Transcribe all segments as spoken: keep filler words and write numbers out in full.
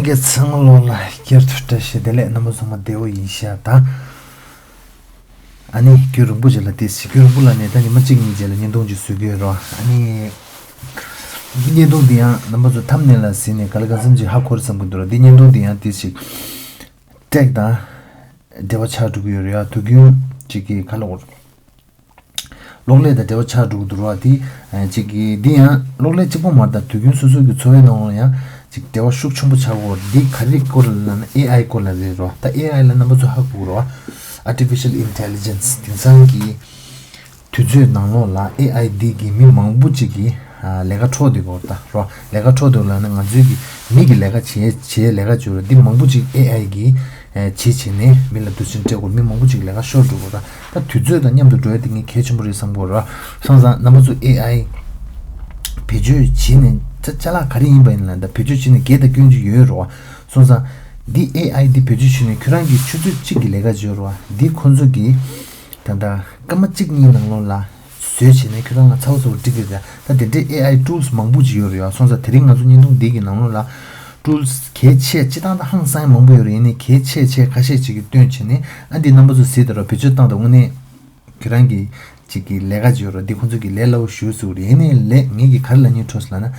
ལྷན་རྒྱས་ཚང་མ་ལོ་ལ་བསྐྱར་དུ་བཀྲ་ཤིས་བདེ་ལེགས། རྣམ་པ་ཚང་མ་བདེ་པོ་ཡིན་ཤག་ད། ཨ་ནི་རྒྱུན་རིང་པོ་ཅིག་ལ་ཏོག་ཙམ་རྒྱུན་རིང་པོ་ལ་ནི་ད་ཉི་མ་གཅིག་གཉིས་རྗེས་ལ་བརྙན་ཐུང་ཅིག་བཟོ་གི་ཡོད་རེད་བ། ཨ་ནི་བརྙན་ཐུང་འདི་ཡང་རྣམ་པ་ཚོ་ཐམ་ནེལ་ལ་གཟིགས་ནས་ག་ལ་གང་འཚམ་ཅིག་ཧ་གོ་རེད་བསམ་གྱི་འདུག་ར། འདི་བརྙན་ཐུང་འདི་ཡང་ཏོག་ཙམ་ཅིག་ཊེག་དང་འབྲེལ་བ་ཆགས་འགྲོ་གི་ཡོད་རེད་ཡ། དུས་རྒྱུན་ཅིག་གི་ག་ལ་འོར། གློག་ཀླད་དང་འབྲེལ་བ་ཆགས་འགྲོ་གི་འདུག་ར། དེ་ཅིག་གི་འདི་ཡང་གློག་ཀླད་གཅིག་པོ་མ་རེད། ད་དུས་རྒྱུན་སོ་སོ་གི་འཚོ་བའི་ནང་ལ་ཡང་ཅིག་འབྲེལ་བ་ཤུགས་ཆེན་པོ་ཆགས་ཀྱི་ཡོད་རེད། འདི་ག་རེ་སྐོར་ལ་ལབ་ན་ཨེ་ཨའི་སྐོར་ལ་རེད་ར། ད་ཨེ་ཨའི་ལ་རྣམ་པ་ཚོ་ཧ་གོ་གི་རེད་བ། Artificial Intelligence། དེང་སང་གི་དུས་ཚོད་ནང་ལོགས་ལ་ཨེ་ཨའི་འདི་གིས་མི་མང་པོ་ཅིག་གི་ལས་ཀ་འཕྲོག་བསྡད་ཀྱི་ཡོད་རེད་ད་ར། ལས་ཀ་འཕྲོག་བསྡད་ལབ་ན་ང་ཚོའི་གི་མི་གི་ལས་ཀ་བྱེད་བྱེད་ལས་ཀ་བྱེད་ར། འདི་མང་པོ་ཅིག་ཨེ་ཨའི་གིས་བྱེད་བྱེད་ནས་མི་ལ་དུས་ཚོད་སྤྲད་དགོས། མི་མང་པོ་ཅིག་ལས་ཀ་ཤོར་འགྲོ་གི་ཡོད་ར། ད་དུས་ཚོད་དང་མཉམ་དུ་འགྲོ་ཡ་དེ་ངས་གལ་ཆེན་པོ་རེད་བསམ་གྱི་ཡོད་ར། སོང་ཙང་རྣམ་པ་ཚོ་ཨེ་ཨའི་བེད་སྤྱོད་བྱེད་ནས་ད་ཅ་ལག་ག་རེ་ཡིན་པ་ཡིན་ན་ད་བེད་སྤྱོད་བྱེད་ནས་དགེ་དང་སྐྱོན་ཅིག་ཡོད་ར། སོང་ཙང་འདི་ཨེ་ཨའི་འདི་བེད་སྤྱོད་བྱེད་ནས་ཁྱོད་རང་གི་ཆུ་ཚོད་གཅིག་གི་ལས་ཀ་བྱེད་ར། འདི་ཁོ་ཚོ་གིས་ད་ལྟ་སྐར་མ་གཅིག་གཉིས་ནང་ལོགས་ལ་བཟོས་བྱས་ནས་ཁྱོད་རང་ལ་ཚ་བོ་ཚ་བོ་སྒྲིག་གི་རེད། ད་དེ་འདྲའི་ཨེ་ཨའི་ཊུལ་སི་མང་པོ་ཅིག་ཡོད་རེད་ཡ། སོང་ཙང་དེ་རིང་ང་ཚོ་བརྙན་ཐུང་འདི་གི་ནང་ལོགས་ལ་ཊུལ་སི་གལ་ཆེ་སྤྱིར་བཏང་ད་ཧང་སང་མང་པོ་ཡོད་རེད། ཡིན་ནའི་གལ་ཆེ་ཆེ་ཁ་ཤས་ཅིག་གི་སྟོན་བྱས་ནས་ཨ་འདི་རྣམ་པ་ཚོ་གཟིགས་དང་ར། བེད་སྤྱོད་བཏང་དང་། དངོས་གནས་ཁྱོད་རང་གི་ཅིག་གི་ལས་ཀ་ཅིག་ཡོད་ར། འདི་ཁོ་ཚོ་གི་ལས་སླ་བོ་ཞེ་པོ་ཟེར་གི་རེད། ཡིན་ནའི་ལས་ངེད་ཀྱི་ག་རེ་ལབ་སྙིང་བྲོ་སོང་ལབ་ན།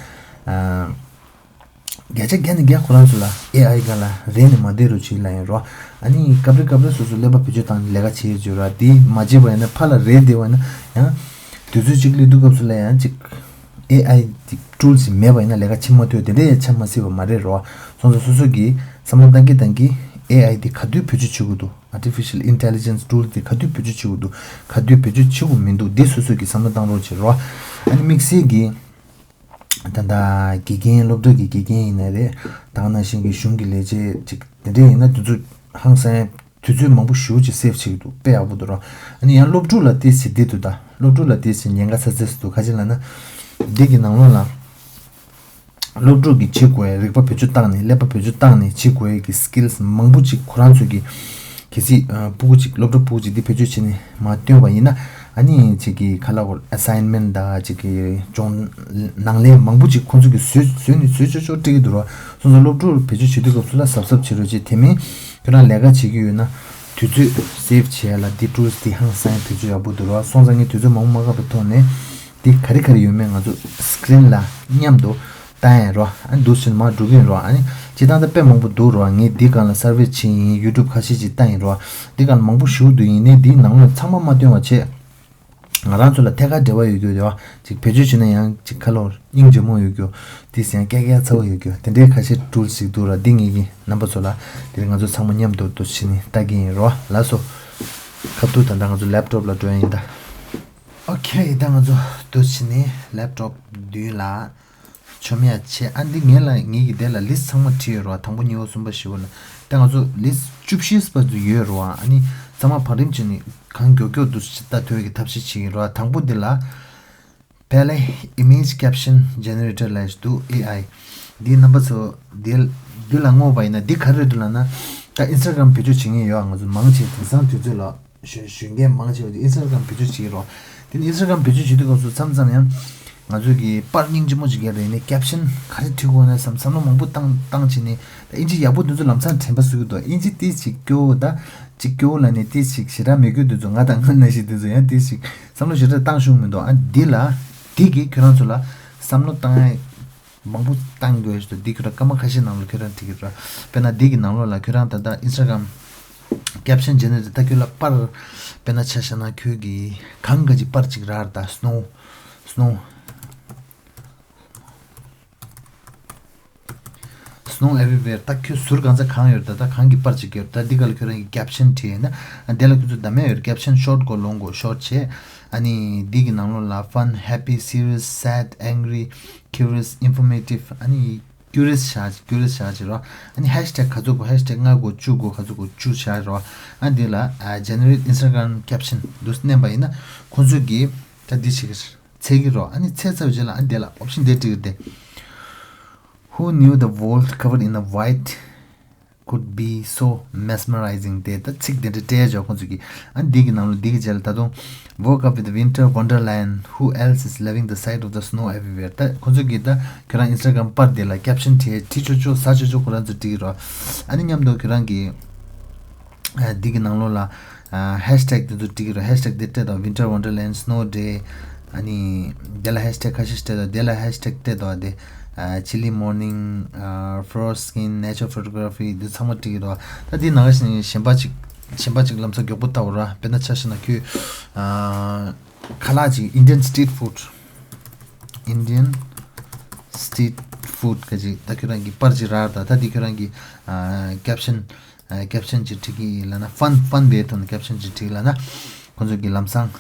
བརྒྱ་ཆ་བརྒྱ་ནས་བརྒྱ་ཁོ་རང་ཚོ་ལ་ཨེ་ཨའི་སྒང་ལ་རེ་ནས་མ་བསྡད་རོགས་བྱེད་ལབ་ཡིན་རོ། ཨ་ནི་སྐབས་རེ་སྐབས་རེ་སོ་སོ་ཀླད་པ་བེད་སྤྱོད་བཏང་ནས་ལས་ཀ་བྱེད་ཡོད་ཅིག་ར། དེ་མ་བྱེད་པ་ཡིན་ན་ཕར་ལ་རེ་བསྡད་པ་ཡིན་ན་ཡང་དུས་ཚོད་གཅིག་སླེབས་དུས་སྐབས་སུ་ལ་ཡང་ཅིག་ཨེ་ཨའི་ཊུལ་སི་མེད་པ་ཡིན་ན་ལས་ཀ་བྱེད་མ་ཐུབ་དེ་འདྲ་ཡང་ཆགས་མ་སྲིད་པ་མ་རེད་རོ། སོང་ཙང་སོ་སོ་གིས་བསམ་བློ་བཏང་གི་བཏང་གི་ཨེ་ཨའི་དེ་ག་དུས་བེད་སྤྱོད་བྱེད་དགོས་འདུག Artificial Intelligence ཊུལ་སི་དེ་ག་དུས་བེད་སྤྱོད་བྱེད་དགོས་འདུག་ག་དུས་བེད་སྤྱོད་བྱེད་དགོས་མི་འདུག་འདི་སོ་སོ་གིས་བསམ་བློ་བཏང་རོགས་བྱེད་རོ། ཨ་ནི་དམིགས་བསལ་གྱི་ད་ལྟ་དགེ་རྒན་སློབ་གྲྭ་གི་དགེ་རྒན་ཡིན་ན་རེད། ད་ག་ནང་བཞིན་གྱི་གཞུང་གི་ལས་བྱེད་ཅིག་དེ་འདྲ་ཡིན་ན་དུས་ཚོད་ཧང་སང་དུས་ཚོད་མང་པོ་ཞེ་པོ་ཅིག་སེབ་བྱེད་ཀྱི་འདུག་དཔེ་ཡག་པོ་འདུག་ར། ཨ་ནི་ཡང་སློབ་ཕྲུག་ལ་ཏོག་ཙམ་བདེ་འདུག་ད་སློབ་ཕྲུག་ལ་ཏོག་ཙམ་ཉེན་ཁ་ཚ་ཚ་ཞིག་འདུག་ག་ཅི་ལབ་ན་འདི་གི་ནང་ལོགས་ལ་སློབ་ཕྲུག་གིས་བྱེད་དགོས་ཡ་རིག་པ་བེད་སྤྱོད་བཏང་ནས་ཀླད་པ་བེད་སྤྱོད་བཏང་ནས་བྱེད་དགོས་ཡ་གི་སི་ཀིལ་སི་མང་པོ་ཅིག་ཁོ་རང་ཚོ་གི་གལ་སྲིད་ཨ་སྤུ་གུ་ཅིག་སློབ་གྲྭ་སྤུ་གུ་ཅིག་འདི་བེད་སྤྱོད་བྱས་ནས་མར་བཏོན་པ་ཡིན་ན་ཨ་ནི་ཅིག་གི་ག་ལབ་དགོས་རེད། ཨ་སའིན་མེན་ཊི་དང་ཅིག་གི་སྦྱོང་ནང་ལས་མང་པོ་ཅིག་ཁོ་ཚོ་གིས་བཟོས་བཟོས་ནས་བཟོས་ཆོག་ཆོག་སྤྲད་ཀྱི་འདུག་ར། སོང་ཙང་སློབ་ཕྲུག་བེད་སྤྱོད་བྱེད་དུས་སྐབས་སུ་ལ་གཟབ་གཟབ་བྱེད་རོགས་བྱེད། དེ་མིན་ཁྱོད་རང་ལས་ཀ་བྱེད་ཀྱི་ཡོད་ན་དུས་ཚོད་སེབ་བྱེད་ཡ་ལ་འདི་ཊུལ་སི་འདི་ཧང་སང་བེད་སྤྱོད་ཡག་པོ་འདུག་ར། སོང་ཙང་ངས་དུས་ཚོད་མང་པོ་མ་བཀག་པའི་ཐོག་ནས་འདི་ག་རེ་ག་རེ་ཡོད་མེད་ང་ཚོ་སི་ཀི་རིན་ལ་མཉམ་དུ་བལྟ་ཡིན་རོ། ཨ་ནི་འདུག་སེ་མར་འགྲོ་གི་ཡིན་རོ། ཨ་ནི་སྤྱིར་བཏང་ད་དཔེ་མང་པོ་འདུག་རོ། ངས་འདི་སྒང་ལ་སར་ཝེ་བྱས་ཡིན། ཡུ་ཊུབ་ཁ་ཤས་ཅིག་བལྟ་ཡིན་རོ། འདི་སྒང་ལ་མང་པོ་ཞེ་པོ་འདུག་ཡིན་ནའི་འདིའི་ནང་ལོགས་ཚང་མ་མ་སྟོན་པ་བྱས། ང་རང་ཚོ་ལ་ཐད་ཀར་འབྲེལ་བ་ཡོད་རྒྱུ་རེད་བ། ཅིག་བེད་སྤྱོད་བྱས་ན་ཡང་ཅིག་ཁ་ལོ་སྙིང་རྗེ་མོ་ཡོད་རྒྱུ། དེ་ཟེར་ཡང་ཀྱག་ཀྱག་ཚ་བོ་ཡོད་རྒྱུ་དེ་འདྲའི་ཁ་ཤས་ཊུལ་སི་ཞིག་འདུག་ར། འདི་ངེད་ཀྱིས་རྣམ་པ་ཚོ་ལ་དེ་རིང་ང་ཚོ་ཚང་མ་མཉམ་དུ་འདུག་སེ་བྱས་ནས་ལྟ་གི་ཡིན་རོ། ལགས་སོ། ཁ་ཐུག་ད་ལྟ་ང་ཚོ་ལེབ་ཊོབ་ལ་འགྲོ་ཡ་ཡིན་ད། ཨོ་ཁེ། ད་ང་ཚོ་འདུག་སེ་བྱས་ནས་ལེབ་ཊོབ་མདུན་ལ་མཆོང་ཡ་བྱས། ཨ་འདི་ངེད་ལ་ངེད་ཀྱི་དེ་ལ་ལིས་ཊི་ཚང་མ་བྲིས་ཡོད་རོ། དང་པོ་གཉིས་པ་གསུམ་པ་བཞི་པ་ལ་ད་ང་ཚོ་ལིས་ཊི་བཅུ་བཞི་པ་ཚོ་ཡོད་རོ། ཨ་ནི་ཚང་མ་བར་རིམ་བྱས་ནས་གང་མགྱོགས་མགྱོགས་འདུག་སེ་ལྟ་ཐུབ་ཡ་གི་ཐབས་ཤེས་བྱེད་ཀྱི་ཡིན་རོ། དང་པོ་འདི་ལ་Pele Image Caption Generator ལབ་ཡ་ཞིག་འདུག་ཨེ་ཨའི། འདིའི་རྣམ་པ་ཚོ་འདི་འདི་ལ་བསྔོགས་པ་ཡིན་ན་འདི་ག་རེ་རེད་འདུག་ལབ་ན། ད་ཨིན་སི་ཊ་གྷ་རམ་བེད་སྤྱོད་བྱེད་མཁན་ཡོད། ང་ཚོ་མང་ཆེ་དེང་སང་དུས་ཚོད་ལ་ཞོན་ཞོན་མཁན་མང་ཆེ་བ་ཨིན་སི་ཊ་གྷ་རམ་བེད་སྤྱོད་བྱེད་ཀྱི་རོ། དེ་ནི་ཨིན་སི་ཊ་གྷ་རམ་བེད་སྤྱོད་བྱེད་དུས་སྐབས་སུ་མཚམས་མཚམས་ཡང་ང་ཚོ་གི་པར་སྙིང་རྗེ་མོ་ཅིག་རྒྱབ་རེད་ནས་ཀེབ་ཤན་ག་རེ་བྲིས་དགོས་ན་བསམ་བསམ་བློ་མང་པོ་བཏང་བཏང་བྱས་ནས། ད་ཨིན་ཇི་ཡག་པོ་འདི་ཚོ་ལམ་སང་དྲན་པ་གསོ་གི་འདུག་ཨིན་ཇི་ཏིས་ཅིག་སྐྱོ་བོ་ད་ཅིག་སྐྱོ་བོ་ལ་ནི་ཏིས་ཅིག་ཞེ་དྲག་མི་དགོས་འདི་ཚོ། ང་དང་ང་ནང་བཞིན་འདི་ཚོ་ཡང་ཏིས་ཅིག་བསམ་བློ་ཞེ་དྲག་བཏང་ཤོང་མི་འདུག་ཨ་འདི་ལ་འདི་གིས་ཁྱོད་རང་ཚོ་ལ་བསམ་བློ་བཏང་ཡ་མང་པོ་བཏང་དགོས་ཞེས་འདི་ཁྱོད་རང་སྐར་མ་ཁ་ཤས་ནང་ལ་ཁྱོད་རང་འགྲིག་གི་རེད། དཔེར་ན་འདི་གི་ནང་ལོགས་ལ་ཁྱོད་རང་ད་ལྟ་ཨིན་སི་ཊ་གྷ་རམ་ཀེབ་ཤན་བྱས་ནས་ད་ཁྱོད་ལ་པར་དཔེར་ན་ཆ་བཞག་ན་ཁྱོད་ཀྱི་གངས་ག་ཅིག་པར་ཅིག་རག་རེད། ད་སི་ནོ་སི་ནོ། Snow everywhere. ད་ཁྱོད་ཟུར་གང་ཚ་གང་ཡོད་ད། ད་གང་གི་པར་ཅིག་ཡོད་ད། འདི་ག་ལ་ཁྱོད་རང་གི་ཀེབ་ཤན་བྲིས་ཡིན་ན་འདི་ལ་ཁྱོད་ཚོ་འདམ་ཡ་ཡོད། ཀེབ་ཤན་ཤོར་དགོས་ལོང་དགོས་ཤོར་བྱས། ཨ་ནི་འདི་གི་ནང་ལོགས་ལ་fun, happy, serious, sad, angry, curious, informative, ཨ་ནི་curious བྱ་curious བྱ་བྱེད་རོགས། ཨ་ནི་ཧེཤ་ཊེག་ག་ཚོད་དགོས། ཧེཤ་ཊེག་ལྔ་དགོས་བཅུ་དགོས་ག་ཚོད་དགོས་བཅུ་བྱ་རོགས། ཨ་འདི་ལ་ཨ་generate Instagram caption འདུག་མནན་པ་ཡིན་ན་ཁོང་ཚོས་ཀྱི་ད་འདི་བྱེད་ཀྱི་རེད། འཚོལ་གྱི་རོགས། ཨ་ནི་འཚོལ་ཚར་བའི་རྗེས་ལ་ཨ་འདི་ལ་ཨོབ་ཤན་འདི་སྤྲད་ཀྱི་རེད་དེ། Who knew the world covered in a white could be so mesmerizing. དེ་ད་ཚིག་དེ་འདྲ་སྤྲད་ཡ་ཅིག་ཁོང་ཚོ་གིས། ཨ་ནི་འདི་གི་ནང་ལོགས་འདི་གི་རྗེས་ལ་ད་དུང་woke up with winter wonderland, who else is loving the sight of the snow everywhere. ད་ཁོང་ཚོ་གིས་ད་ཁྱོད་རང་Instagram་པར་དེ་ལ་caption་བྲིས་བྲིས་ཆོག་ཆོག་ཟ་ཆོག་ཆོག་ཁོ་རང་ཚོ་བྲིས་ཀྱི་རོ། ཨ་ནི་མཉམ་དུ་ཁྱོད་རང་གིས་ཨ་འདི་གི་ནང་ལོགས་ལ་ཨ་hashtag་དེ་ཚོ་བྲིས་ཀྱི་རོ། hashtag་དེ་སྤྲད་དང་winter wonderland snow day། ཨ་ནི་དེ་ལ་hashtag་ཁ་ཤས་སྤྲད་དང་དེ་ལ་hashtag་སྤྲད་དང་དེ་ཨ་chilly morning ཨ་frost skin nature photography་འདི་ཚང་མ་བྲིས་ཀྱི་རོ། ད་འདི་ནང་བཞིན་གཞན་པ་ཅིག་གཞན་པ་ཅིག་ལམ་སང་མགྱོགས་པོ་ལྟ་བ་ར། དཔེར་ན་ཆ་བཞག་ན་ཁྱོད་ཨ་ཁ་ལག་ཅིག Indian street food Indian street food་ག་ཅིག་ད་ཁྱོད་རང་གི་པར་ཅིག་རག་ད། ད་འདི་ཁྱོད་རང་གི་ཨ་caption ཨ་caption་ཅིག་བྲིས་ཀྱི་ལབ་ན་fun fun་བའི་ཐོག་ནས་caption་ཅིག་བྲིས་ལབ་ན་ཁོང་ཚོ་གི་ལམ་སང་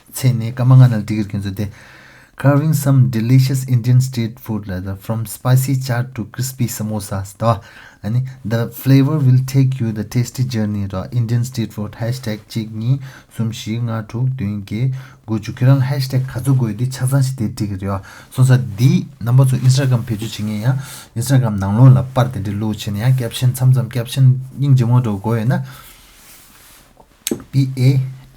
ཚེ་ནས་སྐར་མ་ལྔ་ནང་བྲིས་ཀྱི་ཁྱོད་ཚོ་དེ། Carving some delicious Indian street food ལབ་ད། From spicy chaat to crispy samosas ད། ཨ་ནི་the flavor will take you the tasty journey ད། Indian street food hashtag གཅིག་གཉིས་གསུམ་བཞི་ལྔ་དྲུག་བདུན་བརྒྱད་དགུ་བཅུ། ཁྱོད་རང་hashtag་ག་ཚོད་དགོས་ཡོད་དེ་ཆ་ཚང་ཞིག་དེ་བྲིས་ཀྱི་རེད་བ། སོང་ཙང་འདི་རྣམ་པ་ཚོ་Instagram་བེད་སྤྱོད་བྱེད་མཁན་ཡང་Instagram་ནང་ལོགས་ལ་པར་དེ་འདྲ་བླུགས་བྱས་ནས་ཡང་caption་མཚམས་མཚམས་caption་སྙིང་རྗེ་མོ་འདྲ་དགོས་ཡོད་ན། P A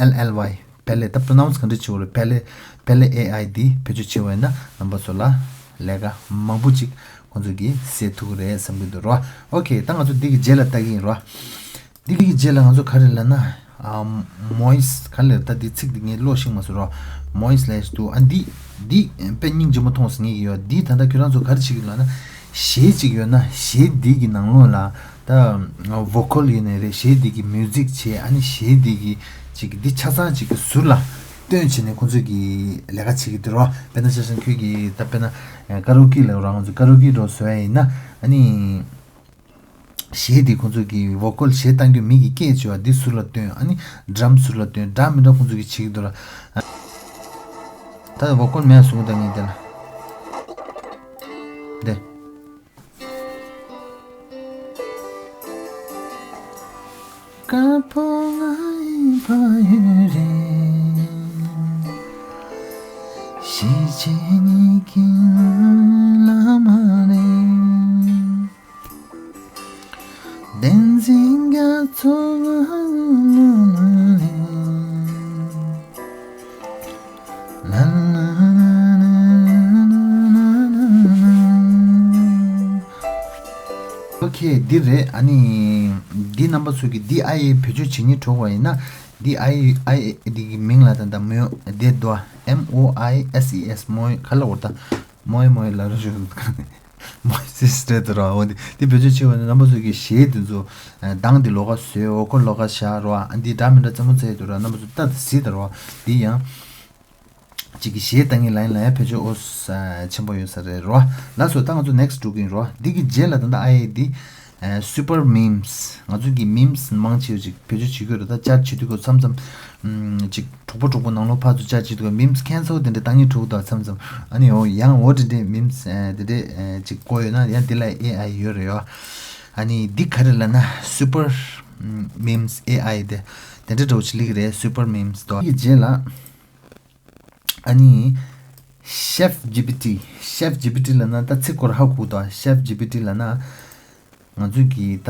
L L Y Pallet ད་pronounce་ག་འདྲ་བྱེད་དགོས་རེད། Pallet Pallet A I འདི་བེད་སྤྱོད་བྱེད་པ་ཡིན་ན་རྣམ་པ་ཚོ་ལ་ལས་ཀ་མང་པོ་ཅིག་ཁོང་ཚོ་གིས་སེལ་ཐུབ་ཀྱི་རེད་བསམ་གྱི་འདུག་རོ། Okay། ད་ང་ཚོ་འདི་གི་རྗེས་ལ་ལྟ་གི་ཡིན་རོ། འདི་གི་རྗེས་ལ་ང་ཚོ་ག་རེ་ལབ་ན། ཨ་moist ག་རེ་ལབ་ད། འདི་ཚིག་འདི་ངས་ཀློག་ཤེས་མ་སོང་རོ། Moist ལབ་ཡས་འདུག་ཨ་འདི་འདི་དཔེ་སྙིང་རྗེ་མོ་མཐོང་སོང་ངེས་ཀྱི་ཡོད། འདི་ད་ལྟ་ཁྱོད་རང་ཚོ་ག་རེ་བྱེད་ཀྱི་ལབ་ན། གཞས་ཅིག་ཡོད་ན་གཞས་འདི་གི་ནང་ལོགས་ལ་ད་vocal་ཡིན་ནའི་རེད། གཞས་འདི་གི་music་བྱས། ཨ་ནི་གཞས་འདི་གི་ཅིག་འདི་ཆ་ཚང་ཅིག་གི་ཟུར་ལ་སྟོན་བྱས་ནས་ཁོང་ཚོས་ཀྱི་ལས་ཀ་བྱེད་ཀྱི་འདུག་རོ། དཔེར་ན་ཆ་བཞག་ན་ཁྱོད་ཀྱི་ད་དཔེར་ན་ཀ་ར་ཨོ་ཀེ་ལབ་རོ། ང་ཚོ་ཀ་ར་ཨོ་ཀེ་འགྲོ་བཟོ་ཡ་ཡིན་ན། ཨ་ནི་གཞས་འདི་ཁོང་ཚོ་གི་vocal གཞས་བཏང་རྒྱུ་མི་གི་སྐད་བྱས་པ་འདི་ཟུར་ལ་སྟོན། ཨ་ནི་drum་ཟུར་ལ་སྟོན། འདྲ་མི་འདྲ་ཁོང་ཚོ་གི་བྱེད་ཀྱི་འདུག་ར། ད་vocal་མེད་བཟོ་གི་ད་ངས་དེ་ལ་དེ། དཀར་པོ་ང་ཡི་ཕ་ཡུལ་རེད། གཞིས་བྱེས་གཉིས་ཀྱི་བླ་མ་རེད། བསྟན་འཛིན་རྒྱ་མཚོ་ང་ལ་ལ་ལ་ལ། Okay། འདི་རེད། ཨ་ནི་འདི་རྣམ་པ་ཚོ་གི་འདི་ཨ་ཡེ་བེད་སྤྱོད་བྱེད་སྙིང་བྲོ་བ་ཡིན་ན། འདི་ཨ་ཡེ་ཨ་ཡེ་འདི་གི་མིང་ལ་ད་ལྟ་མོ་འདི་དོ། M O I S E S། མོ་ག་ལ་འོ་ད་མོ་ཡེ་མོ་ཡེ་ལ་རུ་ཞུ། མོ་ཡེ་སི་སི་རེད་དོ་ར། འོ་འདི་འདི་བེད་སྤྱོད་བྱེད་པ་ནི་རྣམ་པ་ཚོ་གི་གཞས་འདི་ཚོ་གདངས་འདི་ལོགས་ཀ་བཟོས། འོ་ཁོ་ལོགས་ཀ་བཞག་རོ། ཨ་འདི་འདྲ་མི་འདྲ་རྩེད་མོ་རྩེ་དོ་ར། རྣམ་པ་ཚོ་ལྟ་དང་གཟིགས་དང་རོ། འདི་ཡང་གཅིག་གི་གཞས་བཏང་གི་ལ་ཡིན་ལ་ཡ་བེད་སྤྱོད་ཨོ་ཆེན་པོ་ཡོད་ས་རེད་རོ། ལགས་སོ། ད་ང་ཚོ་next་འགྲོ་གི་ཡིན་རོ། འདི་གི་རྗེས་ལ་ད་ལྟ་ཨ་ཡེ་འདི་super memes། ང་ཚོ་གི་memes་མང་ཆེ་བ་ཅིག་བེད་སྤྱོད་བྱེད་ཀྱི་ཡོད་རེད། ད་ཅར་བྱེད་དུས་སྐབས་མཚམས་མཚམས་ཅིག་གྲོགས་པོ་གྲོགས་པོ་ནང་ལོགས་ཕར་ཚུར་ཅར་བྱེད་དུས་memes cancel་དེ་འདྲ་བཏང་གི་འདུག་ད་མཚམས་མཚམས། ཨ་ནི་འོ་ཡང་འོ་དེ་འདྲའི་memes་དེ་འདྲའི་ཅིག་བཀོད་ཡོད་ན་ཡང་འདི་ལ་ཨེ་ཨའི་ཡོད་རེད་ཡོ། ཨ་ནི་འདི་ག་རེ་ལབ་ན་super memes A I དེ་དེ་འདྲ་འདྲ་བོ་ཅིག་ལིག་རེད། super memes་དོ། དེ་གི་རྗེས་ལ། ཨ་ནི་Chat G P T། Chat G P T་ལབ་ན་ད་ཚིག་སྐོར་ཧ་གོ་དོ། Chat G P T་ལབ་ན་ང་ཚོ་གི་ད་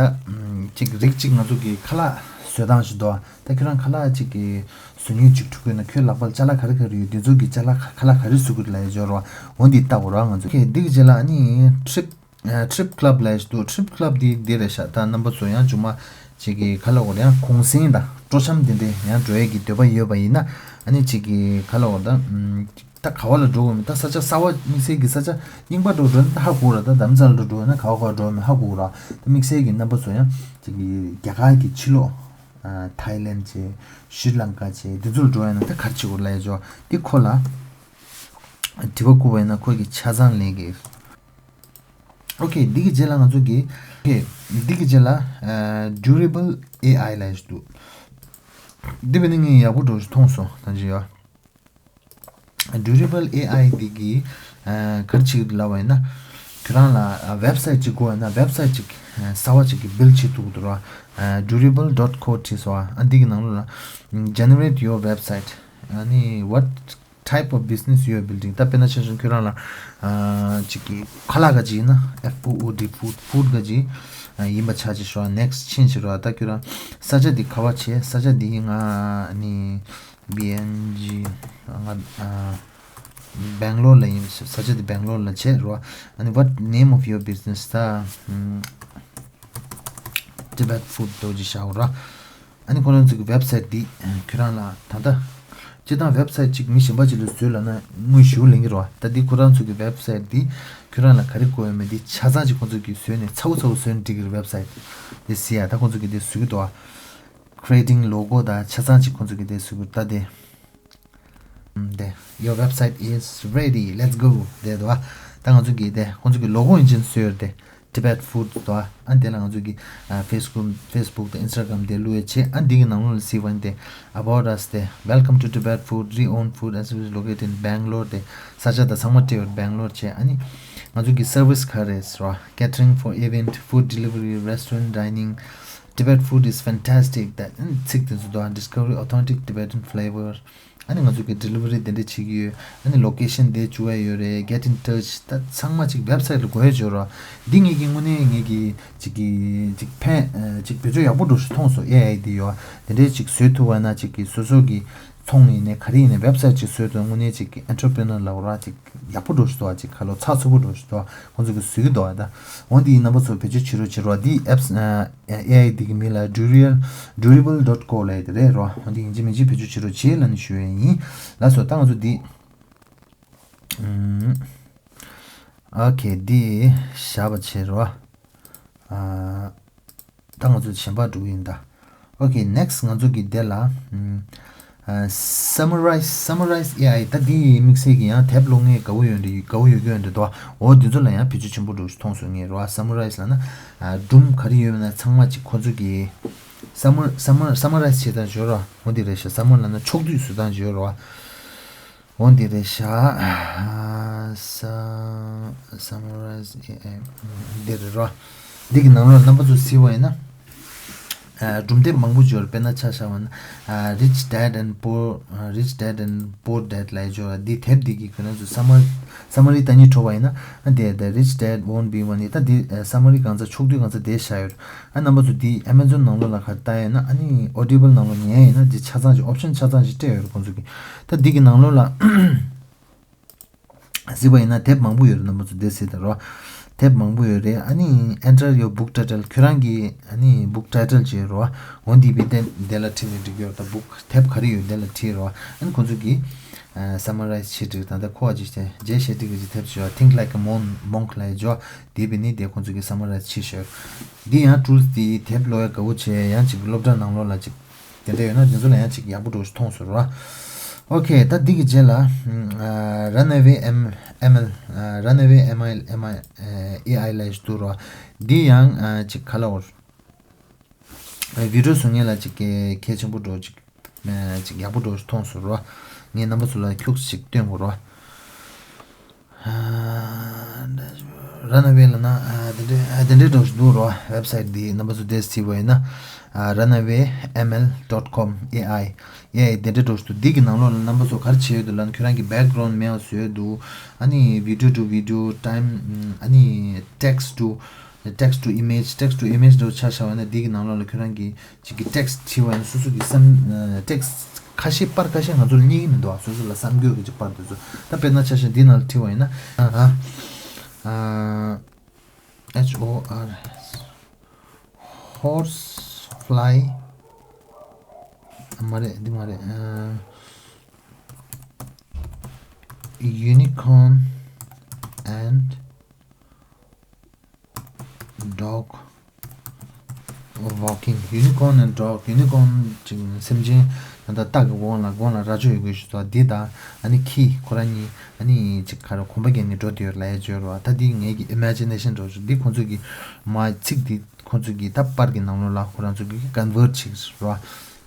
ཅིག་རིགས་ཅིག་ང་ཚོ་གི་ཁ་ལག་བཟོ་སྟངས་ཤིག་དོ། ད་ཁྱོད་རང་ཁ་ལག་ཅིག་གི་བཟོ་སྙིང་ཅིག་འཁྲུག་དགོས་ན་ཁྱོད་ལག་པར་ཅ་ལག་ག་རེ་ག་རེ་ཡོད། འདི་ཚོ་གི་ཅ་ལག་ཁ་ལག་ག་རེ་བཟོ་གི་ལ་ཡ་འབྱོར་བ་འོ་འདི་ལྟ་དགོས་ར་ང་ཚོ། ཁེ་འདི་གི་རྗེས་ལ་ཨ་ནི་Trip ཨ་Trip Club་ལབ་ཡས་འདུག Trip Club་འདི་འདི་རེད་ཤག་ད་རྣམ་པ་ཚོ་ཡང་མཇུག་མ་ཅིག་གི་ཁ་ལག་འོར་ཡང་གུང་སེང་དང་སྤྲོ་འཆམ་འདི་འདྲའི་ཡང་འགྲོ་ཡས་ཀྱི་འདོད་པ་ཡོད་པ་ཡིན་ན། ཨ་ནི་ཅིག་གི་ཁ་ལག་འོར་ད་ད་ག་བ་ལ་འགྲོ་དགོས་མིན། ད་ས་ཆ་གསར་བ་དམིགས་བསལ་གྱི་ས་ཆ་རྙིང་པ་འགྲོ་འགྲོ་ན་ད་ཧ་གོ་ར། ད་དྷ་རམ་ས་ལ་འགྲོ་འགྲོ་ན་ག་བ་ག་བ་འགྲོ་མིན་ཧ་གོ་ར། ད་དམིགས་བསལ་གྱི་རྣམ་པ་ཚོ་ཡང་ཅིག་གི་རྒྱ་གར་གྱི་ཕྱི་ལོགས་ཐའི་ལེན་བྱས་ཤྲི་ལང་ཀ་བྱས་འདི་ཚོ་ལ་འགྲོ་ཡ་ན་ད་ག་རེ་བྱེད་དགོས་ལབ་ཡ་ཅོ་འདི་ཁོ་ལ་དྲི་བ་བཀོད་པ་ཡིན་ན་ཁོ་གི་ཆ་ཚང་ལན་གྱི། Okay། འདི་གི་རྗེས་ལ་ང་ཚོ་གི། Okay། འདི་གི་རྗེས་ལ་ཨ་Durable A I་ལབ་ཡས་འདུག་འདི་བས་ནི་ངས་ཡག་པོ་འགྲོ་ཞིག་མཐོང་སོང་ད་ཅི་ཡོད། Durable A I་འདི་གི་ཨ་ག་རེ་བྱེད་ཀྱི་འདུག་ལབ་པ་ཡིན་ན། ཁྱོད་རང་ལ་ཨ་website་ཅིག་དགོས་ཡོད་ན་website་ཅིག་ཨ་གསར་པ་ཅིག་གི་build་བྱེད་ཐུབ་ཀྱི་འདུག་ར། ཨ་durable dot co་བྲིས་སོང་ཨ། འདི་གི་ནང་ལོགས་ལ་generate your website། ཨ་ནི་what type of business you are building. ད་དཔེར་ན་ཆ་བཞག་ཁྱོད་རང་ལ་ཨ་ཅིག་གི་ཁ་ལག་ག་ཅིག་ཡིན་ན། F O O D, food, food ག་ཅིག་ཨ་ཡིན་པ་ཆ་ཅིག་ཤོག next change རོ། ད་ཁྱོད་རང་ས་ཆ་འདི་ག་པར་བྱས། ས་ཆ་འདི་ང་ནི་B N G ང་ཨ་Bangalore ལ་ཡིན། ས་ཆ་འདི་Bangalore ལ་བྱས་རོ། ཨ་ནི་what name of your business? ད་ཨམ་Tibet food འདྲ་བོ་ཅིག་བཞག་རོ། ཨ་ནི་ཁོ་རང་ཚོ་གི་website འདི་ཁྱོད་རང་ལ་ད་ལྟ་སྤྱིར་བཏང་website གཅིག་མི་གཞན་པ་ཅིག་ལ་བཟོས་ལབ་ན་དངུལ་ཞེ་པོ་ལེན་གྱི་རེད་བ། ད་འདི་ཁོ་རང་ཚོ་གི་website འདི་ཁྱོད་རང་ལ་ག་རེ་དགོས་ཡོད་མེད་འདི་ཆ་ཚང་ཅིག་ཁོ་ཚོ་གིས་བཟོས་ནས་ཚ་པོ་ཚ་པོ་བཟོས་ནས་འགྲིག་གི་རེད། website འདི་གཟིགས་ཡ། ད་ཁོ་ཚོ་གིས་འདི་བཟོས་ཀྱི་འདུག་བ། creating logo དང་ཆ་ཚང་ཅིག་ཁོ་ཚོ་གིས་འདི་བཟོས་ཀྱི་འདུག་ད་འདི། ཨམ། དེ། Your website is ready. Let's go. དེ་འདུག་བ། ད་ང་ཚོ་གི་དེ་ཁོང་ཚོ་གི་logo engine བཟོས་ཡོད་དེ། Tibet Food འདུག་བ། ཨ་དེ་ལ་ང་ཚོ་གི་ཨ་Facebook Facebook དང་Instagram དེ་བླུགས་ཡས་བྱས། ཨ་འདི་གི་ནང་ལོགས་ལ་གཟིགས་པ་ཡིན་ཏེ། About us དེ། Welcome to Tibet Food, re-owned food establishment located in Bangalore དེ། ས་ཆ་དང་ཚང་མ་སྤྲད་ཡོད། Bangalore བྱས། ཨ་ནི་ང་ཚོ་གི་service ག་རེ་རེད་བ། Catering for event, food delivery, restaurant dining. Tibet food is fantastic. ད་ཨ་ནི་ཚིག་དེ་ཚོ་འདུག་བ། Discover authentic Tibetan flavor. ཨ་ནི་ང་ཚོ་གི་delivery དེ་འདྲ་བྱེད་ཀྱི་ཡོད། ཨ་ནི་location དེ་བཅུག་ཡ་ཡོད་རེད། Get in touch ད་ཚང་མ་ཅིག་website ལ་དགོས་ཡ་ཅིག་ཡོད་རེད། འདི་ངེད་ཀྱི་དངོས་གནས་ངེད་ཀྱི་ཅིག་གི་ཅིག་ཕན་ཨ་ཅིག་བེད་སྤྱོད་ཡག་པོ་འགྲོ་ཞིག་མཐོང་སོང་། ཨེ་ཨའི་འདི་ཡོད། དེ་འདྲའི་ཅིག་བཟོས་ཐུབ་པ་ན་ཅིག་གི་སོ་སོ་གི་ཚོང་ཡིན་ནའི་ག་རེ་ཡིན་ནའི་website ཅིག་བཟོས་དུས་དངོས་གནས་ཅིག་གི་entrepreneur ལབ་ར་ཅིག་ཡག་པོ་འགྲོ་ཞིག་འདུག་བ། ཅིག་ཁ་ལོ་ཚགས་ཚུད་པོ་འགྲོ་ཞིག་འདུག་བ། ཁོང་ཚོ་གི་བཟོས་ཀྱི་འདུག་བ། ད་འོ་འདི་ཡིན་རྣམ་པ་ཚོ་བེད་སྤྱོད་བྱེད་རོགས་བྱེད་རོགས། འདི་apps ཨ་ཨེ་ཨའི་འདི་གི་མིང་ལ་Dural Durable dot co ལབ་ཡ་དེ་རེད་རོ། འདི་ཡིན་གཅིག་མིན་གཅིག་བེད་སྤྱོད་བྱེད་རོགས་བྱེད་ལབ་ནས་ཞུ་ཡ་ཡིན། ལགས་སོ། ད་ང་ཚོ་འདི་ཨམ། ཨོ་ཁེ། འདི་བཞག་པ་བྱེད་རོ། ཨ་ད་ང་ཚོ་གཞན་པ་འགྲོ་གི་ཡིན་ད། ཨོ་ཁེ། next ང་ཚོ་གི་དེ་ལ་ཨམ། ཨ་Summarize Summarize ཨེ་ཨའི་ད་འདི་དམིགས་བསལ་གྱི་ཡང་དེབ་ཀློག་མཁན་དགའ་པོ་ཡོད་འདྲ་དགའ་པོ་ཡོད་ཀྱི་ཡོད་འདྲ་འདུག་འོ་འདི་ཚོ་ལ་ཡང་བེད་སྤྱོད་ཆེན་པོ་འགྲོ་ཞིག་མཐོང་སོང་ངས་རོ། Summarize ལབ་ན་ཨ་སྒྲུང་ག་རེ་ཡོད་མེད་ན་ཚང་མ་ཅིག་ཁོ་ཚོ་གི་Summar Summar Summarize བྱེད་སྟངས་ཅིག་ཡོད་རོ། འོ་འདི་རེད་ཤག Summar ལབ་ན་ཕྱོགས་བསྡུས་བཟོ་སྟངས་ཅིག་ཡོད་རོ། འོ་འདི་རེད་ཤག Sum- Summarize ཨེ་ཨའི་འདི་རེད་རོ། འདི་གི་ནང་ལོགས་རྣམ་པ་ཚོ་གཟིགས་པ་ཡིན་ན། ཨ་སྒྲུང་དེབ་མང་པོ་ཅིག་ཡོད་རེད། དཔེར་ན་ཆ་བཞག་པ་ན་ཨ་Rich Dad and Poor ཨ་Rich Dad and Poor Dad ལབ་ཡ་ཅིག་ཡོད་རེད། འདི་དེབ་འདི་གི་ཁྱོད་རང་ཚོ་Summar- Summary ལྟ་སྙིང་བྲོ་བ་ཡིན་ན། ཨ་འདི་The Rich Dad Won't Be One ཡིན། ད་འདི་ཨ་Summary གང་ཚ་ཕྱོགས་བསྡུས་གང་ཚ་དེ་བཞག་ཡོད་རེད། ཨ་རྣམ་པ་ཚོ་འདི་Amazon ནང་ལོགས་ལ་ག་རེ་ལྟ་ཡ་ཡིན་ན། ཨ་ནི་Audible ནང་ལོགས་ཉན་ཡ་ཡིན་ན་འདི་ཆ་ཚང་ཅིག་option ཆ་ཚང་ཅིག་སྤྲད་ཡོད་རེད་ཁོང་ཚོ་གི། ད་འདི་གི་ནང་ལོགས་ལ་གཟིགས་པ་ཡིན་ན་དེབ་མང་པོ་ཡོད་རེད། རྣམ་པ་ཚོ་འདི་གཟིགས་དང་རོ། དེབ་མང་པོ་ཡོད་རེད། ཨ་ནི་Enter your book title ཁྱོད་རང་གི་ཨ་ནི་book title ཅིག་ཡོད་རོ། འོ་འདི་བི་དེ་འདི་ལ་བྲིས་ནས་འགྲིག་གི་ཡོད། ད་book དེབ་ག་རེ་ཡོད་འདི་ལ་བྲིས་རོ། ཨ་ནི་ཁོང་ཚོ་གི་ཨ་Summarize བྱེད་འགྲིག་ད་ལྟ་ཁོ་ཨ་ཅིག་བྱས་Jay Shetty གི་ཅིག་དེབ་ཅིག་ཡོད། Think Like a Mon- Monk ལབ་ཡ་ཅིག་ཡོད། དེ་བི་ནི་དེ་ཁོང་ཚོ་གི་Summarize བྱེད་ཤོག་འདི་ཡང་tools འདི་དེབ་ཀློག་ཡ་དགའ་པོ་བྱས་ཡང་ཅིག་སློབ་གྲྭ་ནང་ལོགས་ལ་ཅིག་དེ་འདྲ་ཡོད་ན་དེ་ཚོ་ལ་ཡང་ཅིག་ཡག་པོ་འགྲོ་ཞིག་མཐོང་སོང་ར། ཨོ་ཁེ། ད་འདི་གི་རྗེས་ལ་ཨ་Runaway M- ML ཨ་Runaway ML MI ཨེ་ཨའི་ལབ་ཞིག་འདུག་ར། འདི་ཡང་ཨ་ཅིག་ག་ལ་འོར་ཨ་video བཟོ་མཁན་ལ་ཅིག་གལ་གལ་ཆེན་པོ་འགྲོ་ཅིག་ཨ་ཅིག་ཡག་པོ་འགྲོ་ཞིག་མཐོང་སོང་ར། ངས་རྣམ་པ་ཚོ་ལ་ཁྱུག་ཅིག་སྟོན་དགོས་ར། Runaway ལབ་ན་ཨ་དེ་འདྲའི་ཨ་དེ་འདྲའི་འདྲ་བོ་ཞིག་འདུག་རོ། website འདི་རྣམ་པ་ཚོ་དེ་གཟིགས་པ་ཡིན་ན་ཨ་runaway M L dot com ཨེ་ཨའི་ཨེ་ཨའི་དེ་འདྲའི་འདྲ་བོ་ཞིག་འདུག་འདི་གི་ནང་ལོགས་ལ་རྣམ་པ་ཚོ་ག་རེ་བྱས་ཡོད་འདུག་ལབ་ན་ཁྱོད་རང་གི་background མེད་པ་བཟོས་ཡོད་འདུག་ཨ་ནི་video to video time ཨ་ནི་text to text to image text to image འདྲ་བོ་ཆ་བཞག་པ་ཡིན་ན་འདི་གི་ནང་ལོགས་ལ་ཁྱོད་རང་གི་གཅིག་གི་text བྲིས་པ་ཡིན་ན་སོ་སོ་གི་བསམ- text ཁ་ཤས་པར་ཁ་ཤས་ང་ཚོ་ལ་རྙེད་ཀྱི་མི་འདུག་སོ་སོ་ལ་བསམ་དགོས་ཀྱི་ཅིག་པར་དེ་ཚོ། ད་དཔེར་ན་ཆ་བཞག་འདི་ནང་ལ་བྲིས་པ་ཡིན་ན། ཨ་ཨ་H O R S- Horse fly མ་རེད། འདི་མ་རེད། ཨ་Unicorn and dog walking. Unicorn and dog. Unicorn ཅིག་སེམས་ཅན་ད་ལྟ་སྟག་གི་དབང་ལ་དབང་ལ་རྭ་ཅོ་ཡོད་དགོས་ཞུ་ཚོ་འདི་དང་ཨ་ནི་ཁྱི་ཁོ་རང་གཉིས་ཨ་ནི་ཅིག་ག་རེ་གོམ་པ་རྒྱག་ནས་འགྲོ་དེ་ཡོད་ལ་ཡ་བརྗོད་རོགས། ད་འདི་ངེད་ཀྱི་imagination འགྲོ་ཞུ་འདི་ཁོང་ཚོ་གི་མ་ཚིག་འདི་ཁོང་ཚོ་གི་ད་པར་གི་ནང་ལོགས་ལ་ཁོ་རང་ཚོ་གི་convert ཅིག་རོགས།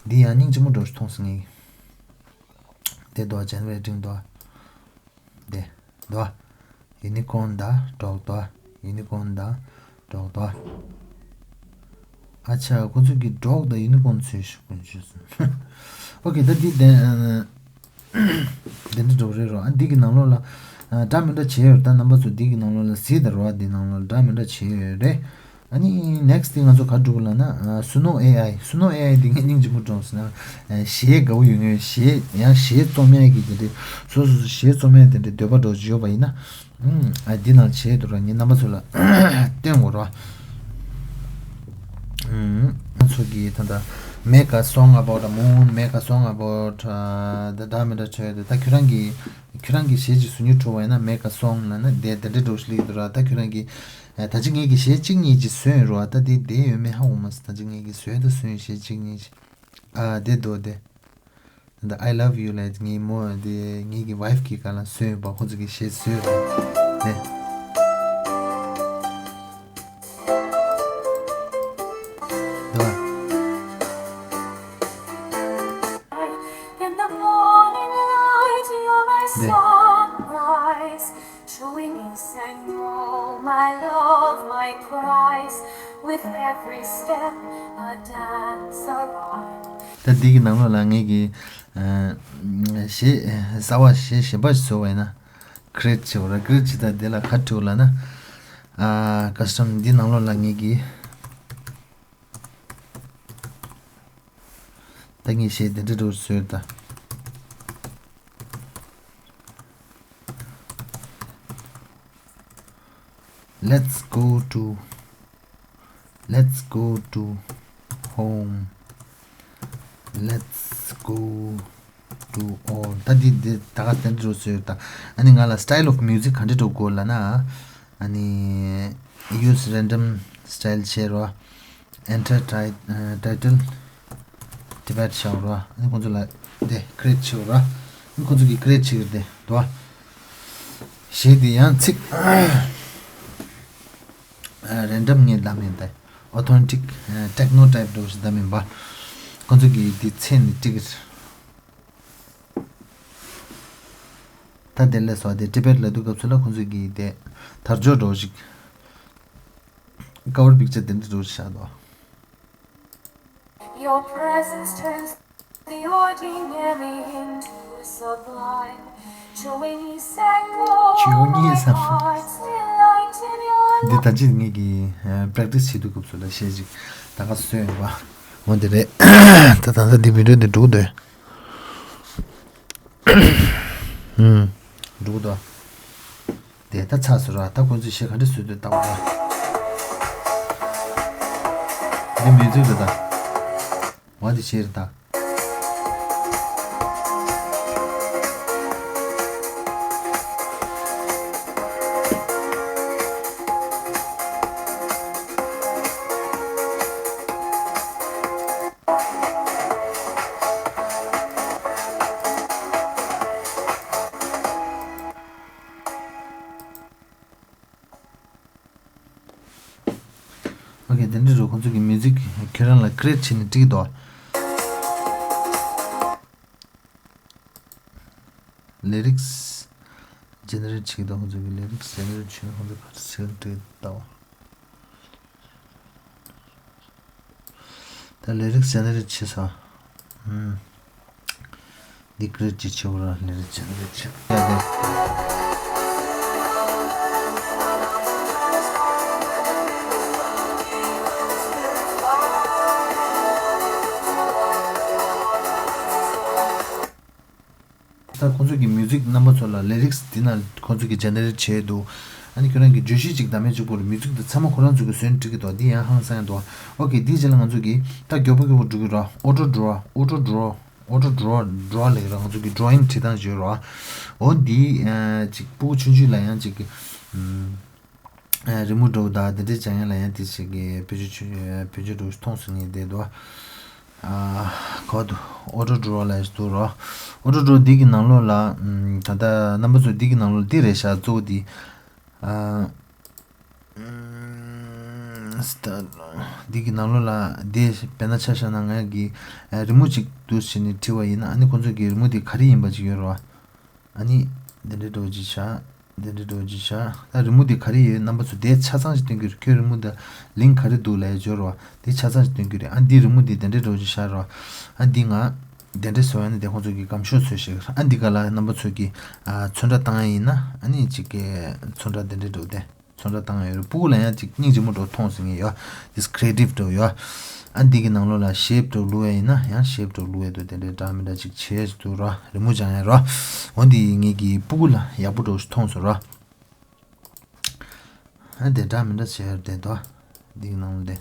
འདི་ཡང་སྙིང་རྗེ་མོ་འགྲོ་ཞུ་མཐོང་སོང་ངས། དེ་དོ་generating དོ། དེ་དོ། Unicorn ད་dog དོ། Unicorn ད་dog དོ། ཨ་ཆ་ཁོ་ཚོ་གི་dog དང་unicorn ཚོས་ཤུགས་ཀུན་ཆུ་སོང་། ཨོ་ཁེ། ད་འདི་དེ་ འདི་འདྲ་འགྲོ་གི་རེད་རོ། ཨ་འདི་གི་ནང་ལོགས་ལ་ཨ་འདྲ་མི་འདྲ་བྱས་ཡོད་རེད། ད་རྣམ་པ་ཚོ་འདི་གི་ནང་ལོགས་ལ་གཟིགས་དང་རོ། ཨ་འདི་ནང་ལོགས་ལ་འདྲ་མི་འདྲ་བྱས་ཡོད་རེད། ཨ་ནི་ནེག་སི་ཊི་དེ་ང་ཚོ་ག་རེ་འགྲོ་གི་ལབ་ན། ཨ་སུ་ནོ་ཨེ་ཨའི། སུ་ནོ་ཨེ་ཨའི་དེ་ངས་སྙིང་རྗེ་མོ་འགྲོ་སོང་ན། ཨ་གཞས་དགའ་བོ་ཡོད་མཁན། གཞས་ཡང་གཞས་རྩོམ་ཡག་གི་དེ་འདྲའི་སོ་སོ་སོ་གཞས་རྩོམ་ཡག་དེ་འདྲའི་འདོད་པ་འགྲོ་ཅིག་ཡོད་པ་ཡིན་ན། ཨ་འདི་ནང་བྱས་འདུག་ར། ངས་རྣམ་པ་ཚོ་ལ་སྟོན་དགོས་ར། ང་ཚོ་གིས་ད་ལྟ་make a song about a moon, make a song about ཨ་ད་འདྲ་མི་འདྲ་བྱས་ཡོད་དེ། ད་ཁྱོད་རང་གིས་ཁྱོད་རང་གིས་གཞས་ཅིག་བཟོ་སྙིང་བྲོ་བ་ཡིན་ན་make a song ལབ་ན་དེ་དེ་འདྲ་འགྲོ་ཞིག་སླེབས་འདུག་ར། ད་ཁྱོད་རང་གིས་ཨ་ད་ཅི་ངེད་ཀྱིས་གཞས་གཅིག་གཉིས་ཅིག་བཟོས་ཡོད་ར། ད་དེ་དེ་ཡོད་མེད་ཧ་གོ་མ་སོང་། ད་ཅི་ངེད་ཀྱིས་བཟོས་ད་བཟོས་ཡོད། གཞས་གཅིག་གཉིས་ཅིག་ཨ་དེ་འདུག་དེ། ད་I love you ལབ་ངའི་མོ་དེ་ངེད་ཀྱི་ཝའིཕ་གི་སྒང་ལ་བཟོས་ཡོད་པ། ཁོ་ཚོ་གི་གཞས་བཟོས་ཡོད་པ་དེ། འདུག་ག In the morning light, you're my དེ། Sunrise. Showing me sang all my love, my cries, with every step a dancer on. ད་འདི་གི་ནང་ལོགས་ལ་ངེད་ཀྱིས་ཨ་གཞས་གསར་པ་གཞས་གཞན་པ་ཞིག་བཟོ་བ་ཡིན་ན། create བྱེད་དགོས་ར། create བྱེད་ད་འདི་ལ་ག་རེ་འགྲོ་ལབ་ན། ཨ་custom འདི་ནང་ལོགས་ལ་ངེད་ཀྱིས། ད་ངས་གཞས་འདི་འདྲ་འདྲ་བོ་བཟོས་ད། Let's go to, let's go to home. Let's go to all. ད་འདི་འདི་ད་ག་དེ་འདྲ་བཟོས་ད། ཨ་ནི་ང་ལ་style of music ག་འདྲ་འགྲོ་དགོས་ལབ་ན། ཨ་ནི་use random style བྱེད་རོགས། Enter ti- ཨ་title Tibet བྱ་རོགས། ཨ་ནི་ཁོང་ཚོ་ལ་དེ་create བྱེད་རོགས། ཨ་ནི་ཁོང་ཚོ་གིས་create བྱེད་ཀྱི་རེད་དེ་འདུག་བ། གཞས་དེ་ཡང་ཚིག་ཨ་random ངས་ལབ་མེད་དེ། Authentic ཨ་techno type འདྲ་བོ་ཞིག་ལབ་མེད་པ། ཁོང་ཚོ་གིས་དེ་མཚན་ནས་འགྲིག་གི་རེད། ད་དེ་ལས་སོ་དེ་Tibet ལབ་དུས་སྐབས་སུ་ལ་ཁོང་ཚོ་གིས་དེ་དར་ལྕོག་འདྲ་བོ་ཞིག cover picture དེ་འདྲ་འདྲ་བོ་ཞིག་བཞག་འདུག Your presence turns the ordinary into sublime. Joy is and glory, my heart's delight in your འདི་ད་ཅི་ངེད་ཀྱིས་ཨ་practice བྱེད་དུས་སྐབས་སུ་ལ་གཞས་ཅིག་ད་ག་བཟོས་ཡོད་པ། འོ་དེ་རེད། ད་ད་ལྟ་འདི་video འདི་འགྲོ་གི་འདུག་ཨུམ། འགྲོ་གི་འདུག་དེ་ད་ཚར་སོང་ར། ད་ཁོང་ཚོས་གཞས་ག་འདྲ་བཟོས་འདུག་ལྟ་བ་ར། འདི་music རེད་ད། འོ་འདི་གཞས་རེད་ད། ཨོ་ཁེ། དེ་འདྲ་རུ་ཁོང་ཚོ་གི་music ཁྱེད་རང་ལ་create བྱས་ནས་འགྲིག་གི་འདུག lyrics generate བྱེད་ཀྱི་འདུག་ཁོང་ཚོ་གི་lyrics generate བྱས་ན་ཁོང་ཚོ་ག་རེ་བྱེད་ཀྱི་འདུག་ད་lyrics generate བྱས་སོང་། ཨུམ། འདི་create ཅིག་བྱེད་དགོས་ར། lyrics generate བྱེད་ཡ་དེ། ད་ཁོང་ཚོ་གི་music རྣམ་པ་ཚོ་ལ་lyrics འདི་ན་ཁོང་ཚོ་གི་generate བྱས་འདུག་ཨ་ནི་ཁྱོད་རང་གི་བརྗོད་གཞི་ཅིག་བདམས་ཡས་གཅིག་པོ་རེད། music འདི་ཚང་མ་ཁོ་རང་ཚོ་གི་བཟོས་ན་འགྲིག་གི་འདུག་འདི་ཡང་ཧང་སང་ཡ་འདུག་ཨོ་ཁེ། འདིའི་རྗེས་ལ་ང་ཚོ་གི་ད་མགྱོགས་པོ་མགྱོགས་པོ་འགྲོ་གི་ར། auto draw, auto draw, auto draw, draw ལབ་ཀྱི་ར། ང་ཚོ་གི་drawing བྱེད་སྟངས་བརྗོད་ར། འོ་འདི་ཨ་ཅིག་སྤུ་གུ་ཆུང་ཆུང་ལ་ཡང་ཅིག་གི་ཨམ། རི་མོ་འདྲ་བོ་དང་དེ་འདྲའི་སྦྱང་ཡ་ལ་ཡང་དེ་ཞིག་གི་བེད་སྤྱོད་བེད་སྤྱོད་འདྲ་བོ་ཞིག་མཐོང་སོང་ངས་བསྡད་འདུག་ཨ་གོ་འདུག auto draw ལ་ཞིག་འདུག་རོ། auto draw འདི་གི་ནང་ལོགས་ལ་ཨམ། ད་ལྟ་རྣམ་པ་ཚོ་འདི་གི་ནང་ལོགས་འདི་རེད་ཤག་གཙོ་བོ་འདི། ཨ་ཨམ། ད་འདི་གི་ནང་ལོགས་ལ་འདི་དཔེར་ན་ཆ་བཞག་ན་ང་གི་ཨ་རི་མོ་ཅིག་འདུག་བྱས་ནས་བྲིས་པ་ཡིན་ན། ཨ་ནི་ཁོང་ཚོ་གི་རི་མོ་འདི་ག་རེ་ཡིན་པ་ཅིག་ཡོད་རེད་བ། ཨ་ནི་འདི་འདྲའི་འདྲ་བོ་ཅིག་བཞག་འདི་འདྲའི་འདྲ་བོ་ཅིག་བཞག་ད་རི་མོ་འདི་ག་རེ་ཡོད། རྣམ་པ་ཚོ་དེ་ཆ་ཚང་ཞིག་སྟོན་གྱི་རེད། ཁྱོད་རི་མོ་འདི་link ག་རེ་འདུག་ལབ་ཡ་འབྱོར་བ་དེ་ཆ་ཚང་ཞིག་སྟོན་གྱི་རེད། ཨ་འདི་རི་མོ་འདི་འདི་འདྲའི་འདྲ་བོ་ཅིག་བཞག་རོགས། ཨ་འདི་ང་ དེ་འདྲ་བཟོ་ཡ་ནི་དེ་ཁོང་ཚོ་གི་སྒམ་ཤོག་བཟོས་ཤིག་ཨ་འདི་ག་ལ་རྣམ་པ་ཚོ་གི་ཨ་ཚོན་ཁྲ་བཏང་ཡ་ཡིན་ན་ཨ་ནི་ཅིག་གི་ཚོན་ཁྲ་དེ་འདྲ་འདུག་སྟེ། ཚོན་ཁྲ་བཏང་ཡ་ཡོད་རེད། སྤུ་གུ་ལ་ཡང་ཅིག་སྙིང་རྗེ་མོ་འདྲ་མཐོང་ཟེར་མཁན་ཡོད། This creative འདྲ་ཡོད། ཨ་འདི་གི་ནང་ལོགས་ལ་ཤེབ་འདྲ་བླུག་ཡ་ཡིན་ན་ཡང་ཤེབ་འདྲ་བླུག་ཡ་འདུག་དེ་འདྲའི་འདྲ་མི་འདྲ་ཅིག་བྱས་འདུག་ར། རི་མོ་སྦྱང་ཡ་ར། འོ་འདི་ངེད་ཀྱི་སྤུ་གུ་ལ་ཡག་པོ་འདྲ་མཐོང་སོང་ར། ཨ་དེ་འདྲ་མི་འདྲ་བྱས་ཡོད་དེ་འདུག་འདི་གི་ནང་ལོགས་དེ།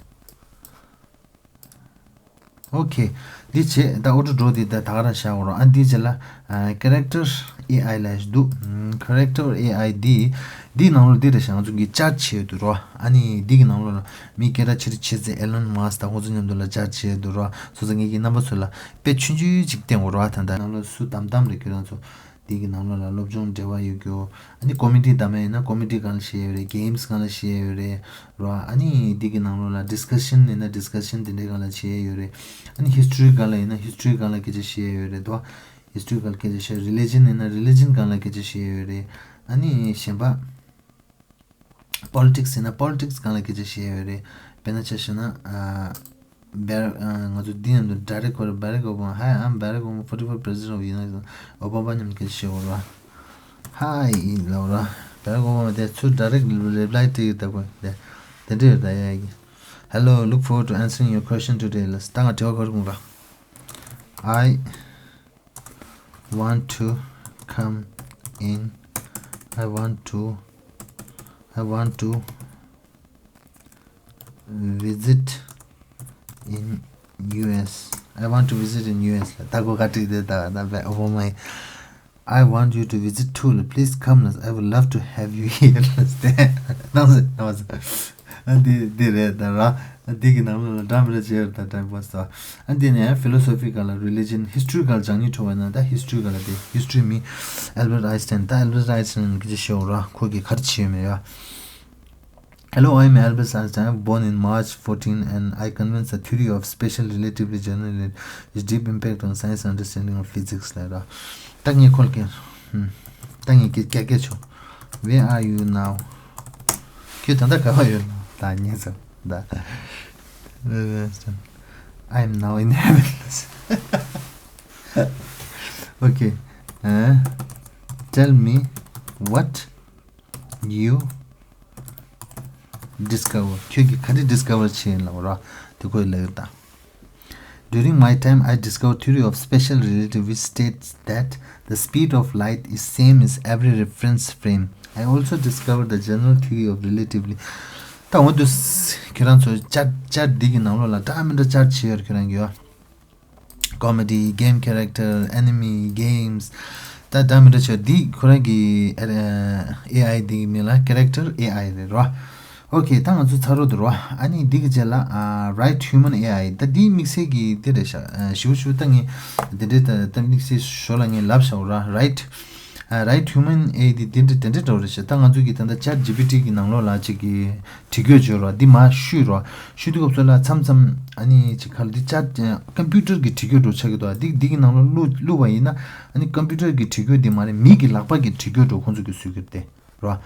ཨོ་ཁེ། འདི་བྱས་ད་ཨོ་ཊོ་ཌོ་འདི་ད་ད་ག་རང་བཞག་གོ་རོགས། ཨ་འདི་བྱས་ལ་ཨ་Character A I ལ་ཞིག་འདུག Character A I འདི་འདིའི་ནང་ལོགས་འདི་རེད་ཤག་ང་ཚོ་གི་ཅར་བྱས་ཡོད་འདུག་རོ། ཨ་ནི་འདི་གི་ནང་ལོགས་ལ་མི་སྐད་གྲགས་ཆེ་རུ་ཆེ་ཚེ་ཨེ་ལོན་མཱ་སི་ད་ཁོང་ཚོ་མཉམ་དུ་ལ་ཅར་བྱས་ཡོད་འདུག་རོ། སོ་སོ་ངེད་ཀྱི་རྣམ་པ་ཚོ་ལ་དཔེ་ཆུང་ཆུང་ཅིག་བསྟན་གོ་རོགས། ཨ་ད་ད་ནང་ལོགས་སུ་དམ་དམ་རེད། ཁྱོད་རང་ཚོ་འདི་གི་ནང་ལོགས་ལ་སློབ་སྦྱོང་འབྲེལ་བ་ཡོད་རྒྱུ། ཨ་ནི་ཀོ་མེ་ཌི་ད་མ་ཡིན་ན་ཀོ་མེ་ཌི་སྒང་ལ་བྱས་ཡོད་རེད། གེམ་སི་སྒང་ལ་བྱས་ཡོད་རེད། རོ། ཨ་ནི་འདི་གི་ནང་ལོགས་ལ་ཌིས་ཀ་ཤན་ཡིན་ན་ཌིས་ཀ་ཤན་དེ་འདྲའི་སྒང་ལ་བྱས་ཡོད་རེད། ཨ་ནི་ཧི་སི་ཊོ་རི་སྒང་ལ་ཡིན་ན་ཧི་སི་ཊོ་རི་སྒང་ལ་སྐད་ཆ་བཤད་ཡོད་རེད་དོ། ཧི་སི་ཊོ་རི་སྒང་ལ་སྐད་ཆ་བཤད། རི་ལི་ཇན་ཡིན་ན་རི་ལི་ཇན་སྒང་ལ་སྐད་ཆ་བཤད་ཡོད་རེད། ཨ་ནི་གཞན་པ་པོ་ལི་ཊིག་སི་ཡིན་ན་པོ་ལི་ཊིག་སི་སྒང་ལ་སྐད་ཆ་བཤད་ཡོད་རེད། དཔེར་ན་ཆ་བཞག་ན་ཨ་བེ་ཨ་ང་ཚོ་འདི་མཉམ་དུ་ཌའི་རེག་ཊ་ཁོ་རེ་Barack Obama. Hi, I'm Barack Obama, forty-four president of the United States. Obama མཉམ་སྐད་ཆ་བཤད་ཡོད་རེད། Hi ལབ་ར། Barack Obama དེ་ཚུར་ཌའི་རེག་ཊི་རི་པི་ལའི་སྤྲད་ཡོད་ད་ཁོ་དེ་དེ་འདྲ་ཡོད་ད་ཡ་ཡ། Hello, look forward to answering your question today. ལ་ད་ང་དྲི་བ་ག་རེ་དགོངས་ཀ I want to come in. I want to, I want to visit in U S. I want to visit in U S. ད་གོ་ག་ཏྲིག་དེ་ད་ད་བེ་ཨོ་བྷ་མ། I want you to visit too. Please come. I would love to have you here. ནང་སེ་ནང་སེ། ཨ་འདི་འདི་རེད་ད་ར། ཨ་འདི་གི་ནང་ལོགས་ལ་འདྲ་མི་འདྲ་བྱས་ཡོད་ད་time pass ད། ཨ་འདི་ནས་ཕི་ལོ་སོ་ཕི་སྒང་ལ་རི་ལི་ཇན། ཧི་སི་ཊོ་རི་སྒང་ལ་སྦྱང་སྙིང་བྲོ་བ་ན་ད་ཧི་སི་ཊོ་རི་སྒང་ལ་དེ་ཧི་སི་ཊོ་རི་མི་Albert Einstein. ད་Albert Einstein གི་ཅི་ཤེས་ར་ཁོ་གི་ག་རེ་བྱས་ཡོད་མེད་ཡ། Hello, I'm Albert Einstein. I was born in March fourteen and I convinced the theory of special relativity generally its deep impact on science understanding of physics. ལ་ར། ད་ངས་ཁོ་ལ་ཀྱེ། ཧུམ། ད་ངས་ཀྱེ་ཀྱེ་ཀྱེ་ཆོ། Where are you now? ཁྱོད་ད་ལྟ་ག་པར་ཡོད་ན། ད་ངས་ཟེར། ད། I'm now in heaven. Okay. Uh, tell me what you discover. ཁྱོད་ཀྱིས་ག་རེ་ཌིས་ཀ་བར་བྱས་ཡིན་ལབ་ར། དེ་ཁོས་ལབ་ཡོད་ད། During my time, I discovered theory of special relativity which states that the speed of light is same in every reference frame. I also discovered the general theory of relativity. ད་འོ་དུ་ཁྱེད་རང་ཚོ་ཅར་ཅར་འདི་གི་ནང་ལོགས་ལ་འདྲ་མི་འདྲ་ཅར་བྱས་ཡོད་རེད་ཁྱེད་རང་གི་ཡོ། Comedy, game character, anime, games. ད་འདྲ་མི་འདྲ་བྱས་འདི་ཁོ་རང་གི་ཨེ་ཨའི་འདི་གི་མིང་ལ་Character A I རེད་རོ། ཨོ་ཁེ། ད་ང་ཚོ་ཚར་རོ་འདུག་རོ། ཨ་ནི་འདི་གི་རྗེས་ལ་ཨ་Write Human A I ད་འདི་དམིགས་བསལ་གི་འདི་རེད་ཤག་ཨ་ཞིབ་ཞིབ་ད་ངས་འདི་འདྲའི་ད་ད་དམིགས་བསལ་ཞོར་ལ་ངས་ལབ་བཞག་ར། Write ཨ་Write Human A I འདི་འདི་འདྲ་འདི་འདྲ་འདྲ་བོ་རེད་ཤག་ད་ང་ཚོ་གི་ད་ལྟ་Chat G P T གི་ནང་ལོགས་ལ་ཅིག་གི་བྲིས་བཀོད་བྱོས་རོ། འདི་མར་བཤུས་རོ། བཤུས་དུས་སྐབས་སུ་ལ་མཚམས་མཚམས་ཨ་ནི་ཅིག་ཁ་ལ་འདི་Chat ཀམ་པུ་ཊར་གི་བྲིས་བཀོད་འདྲ་བོ་ཆགས་ཀྱི་འདུག་ཨ་འདི་འདི་གི་ནང་ལོགས་བླུགས་བླུགས་པ་ཡིན་ན་ཨ་ནི་ཀམ་པུ་ཊར་གི་བྲིས་བཀོད་འདི་མ་རེད། མི་གི་ལག་པ་གི་བྲིས་བཀོད་འདྲ་བོ་ཁོང་ཚོ་གིས་བཟོས་ཀྱི་རེད་དེ། རོ།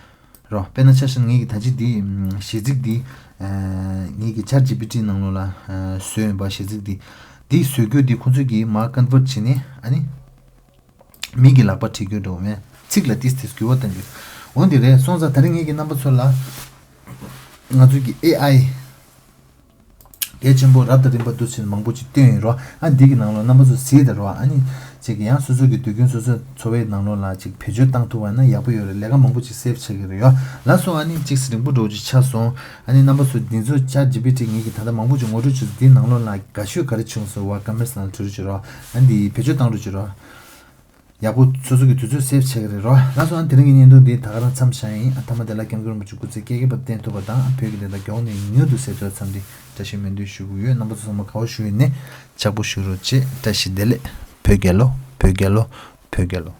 རོ། དཔེར་ན་ཆ་བཞག་ན་ངེད་ཀྱི་ད་ཅི་འདི་གཞས་ཚིག་འདི་ངེད་ཀྱི་Chat G P T ནང་ལོགས་ལ་བཟོས་ཡིན་པ། གཞས་ཚིག་འདི་འདི་བཟོས་རྒྱུ་འདི་ཁོང་ཚོ་གིས་མར་ཀོན་ཝརཊ་བྱས་ནས་ཨ་ནི་མི་གི་ལག་པ་བྲིས་རྒྱུ་འདྲ་བོ་མེད། ཚིག་ལ་ཏིས་ཏིས་འགྱུར་བ་གཏོང་རྒྱུ། འོ་འདི་རེད། སོང་ཙང་ད་རིང་ངེད་ཀྱི་རྣམ་པ་ཚོ་ལ་ང་ཚོ་གི་ཨེ་ཨའི་གལ་ཆེན་པོ་རབ་དང་རིམ་པ་འདུག་ཟེར་མང་པོ་ཅིག་བཏོན་ཡོད་རོ། ཨ་འདི་གི་ནང་ལོགས་རྣམ་པ་ཚོ་གཟིགས་དང་རོ། ཨ་ནི་ཅིག་ཡང་སོ་སོ་གི་དུས་རྒྱུན་སོ་སོའི་འཚོ་བའི་ནང་ལོགས་ལ་ཅིག་བེད་སྤྱོད་བཏང་ཐུབ་པ་ན་ཡག་པོ་ཡོད་རེད། ལས་ཀ་མང་པོ་ཅིག་སེབ་ཆགས་ཀྱི་རེད་ཡོ། ལགས་སོ། ཨ་ནི་ཅིག་རིང་པོ་འགྲོ་རྒྱུ་ཆགས་སོང་། ཨ་ནི་རྣམ་པ་ཚོ་འདི་ཚོ་Chat G P T ངེད་ཀྱི་ད་ལྟ་མང་པོ་ཅིག་ངོ་སྤྲོད་བྱས་སོང་། འདིའི་ནང་ལོགས་ལ་དགའ་ཤོས་ག་རེ་བྱུང་སོང་བ་ཀོ་མེན་ཊི་ནང་ལ་འབྲི་རོགས་བྱེད་རོགས། ཨ་ནི་འདི་བེད་སྤྱོད་བཏང་རོགས་བྱེད་རོགས། ཡག་པོ་སོ་སོ་གི་དུས་ཚོད་སེབ་བྱེད་ཀྱི་རེད་རོ། ལགས་སོ། ཨ་ནི་དེ་རིང་གི་བརྙན་ཐུང་འདི་ད་ག་རང་མཚམས་བཞག་ཡིན། ཨ་མཐའ་མ་དེ་ལ་སྐྱབས་མགོན་རིན་པོ་ཆེ་སྐུ་ཚེ་བསྐལ་བརྒྱའི་བར་བརྟན་ཐུབ་པ་དང་། བོད་ཀྱི་བདེན་མཐའ་མགྱོགས་ནས་མྱུར་དུ་གསལ་ཐུབ་པ་འཚམས་འདྲི་བཀྲ་ཤིས་སྨོན་འདུན་ཞུ་གི་ཡོད། རྣམ་པ་ཚོ་ཚང་མ་དགའ་བ་ཞུ་ཡིན་ནས་ཕྱག་པོ་ཞུ་རོགས་བྱེད། བཀྲ་ཤིས་བདེ་ལེགས། བོད་རྒྱལ་ལོ། བོད་རྒྱལ་ལོ། བོད་རྒྱལ་ལོ།